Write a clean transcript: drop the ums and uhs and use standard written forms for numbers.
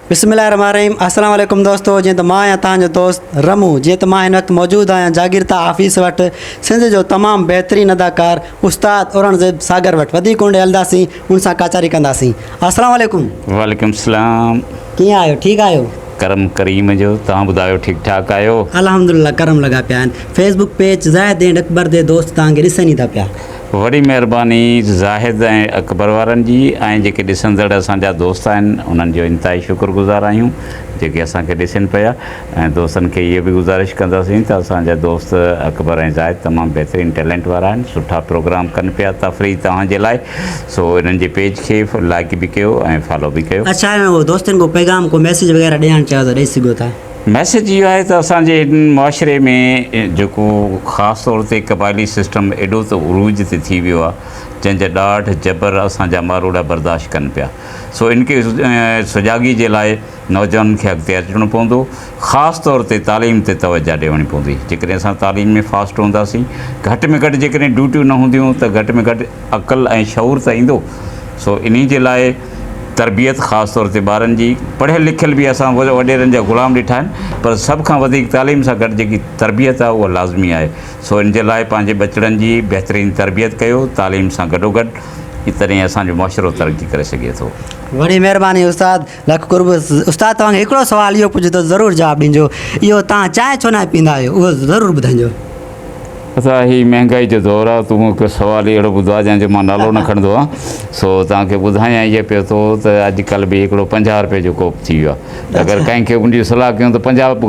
بسم الله الرحمن الرحيم السلام عليڪم دوستو جيئن ته مان آهيان توهان جو دوست رمو جيئن ته مان هن وقت موجود آهيان جاگيرتا آفيس وٽ سنڌ جو تمام بهترين اداڪار استاد اورنگزيب ساگر وٽ وڌيڪ اونڊي هلنداسين ان سان ڪچهري ڪنداسين السلام عليڪم. وعليڪم السلام. ڪيئن آهيو ٺيڪ آهيو. ڪرم ڪريم جو توهان ٻڌايو ٺيڪ ٺاڪ آهيو. الحمدلله ڪرم لڳا پيا آهن Facebook page Zahid and Akbar the دوست توهان کي ڏسن ئي ٿا پيا. وڏي مهرباني زاهد ۽ اڪبر وارن جي ۽ جيڪي ڏسندڙ اسان جا دوست آهن انهن جو انتهائي شڪر گذار آهيون جيڪي اسان کي ڏسن پيا ۽ دوستن کي اهو به گذارش ڪنداسين ته اسان جا دوست اڪبر ۽ زاهد تمام بهترين ٽيلنٽ وارا آهن سٺا پروگرام ڪن پيا تفريح توهان جي لاء سو انهن جي پيج کي لائڪ به ڪيو ۽ فالو به ڪيو. اڇا ۽ اهو دوستن ڪو پيغام ڪو ميسيج وغيره ڏيڻ چاهيو ته ڏئي سگهو ٿا. ميسيج اهو آهي ته اسان جي هن معاشري ۾ جيڪو خاص طور تي قبائلي سسٽم ايڏو ته عروج تي ٿي ويو آهي جنهن جا ڏاڍ جبر اسان جا ماروئڙا برداشت ڪن پيا سو ان کي سجاڳي جي لاء نوجوانن کي اڳتي اچڻو پوندو خاص طور تي تعليم تي توجه ڏيڻي پوندي جيڪڏهن اسان تعليم ۾ فاسٽ هونداسين گهٽ ۾ گهٽ جيڪڏهن ڊيوٽيون نه هونديون ته گهٽ ۾ گهٽ عقل ۽ شعور ته ايندو سو انهي جي لاء تربيت خاص طور تي ٻارن جي پڙهيل لکيل به اسان وڏيرن جا غلام ڏٺا آهن پر سڀ کان وڌيڪ تعليم سان گڏ جيڪي تربيت آهي اها لازمي آهي سو ان جي لاء پنهنجي ٻچڙن جي بهترين تربيت ڪيو تعليم سان گڏوگڏ تڏهن اسان جو معاشرو ترقي ڪري سگهي ٿو. وڏي مهرباني استاد لک قرب استاد توهان کي هڪڙو سوال اهو پڇندس ضرور جواب ڏينجو اهو توهان چانهه ڇو ناهي پيندا آهيو اهو ضرور ٻڌائينجو. ادا هي مهنگائي جو دور آ تون هڪ سوال ئي اهڙو ٻڌو آ جنهن جو مان نالو نه کڻندو آهيان سو توهان کي ٻڌايان اهي پيو ٿو ته اڄ ڪلهه به هڪڙو 50 روپيه جو ڪوپ ٿي ويو آ اگر ڪنهن کي ان جي صلاح ڪيون ته 50 غريب.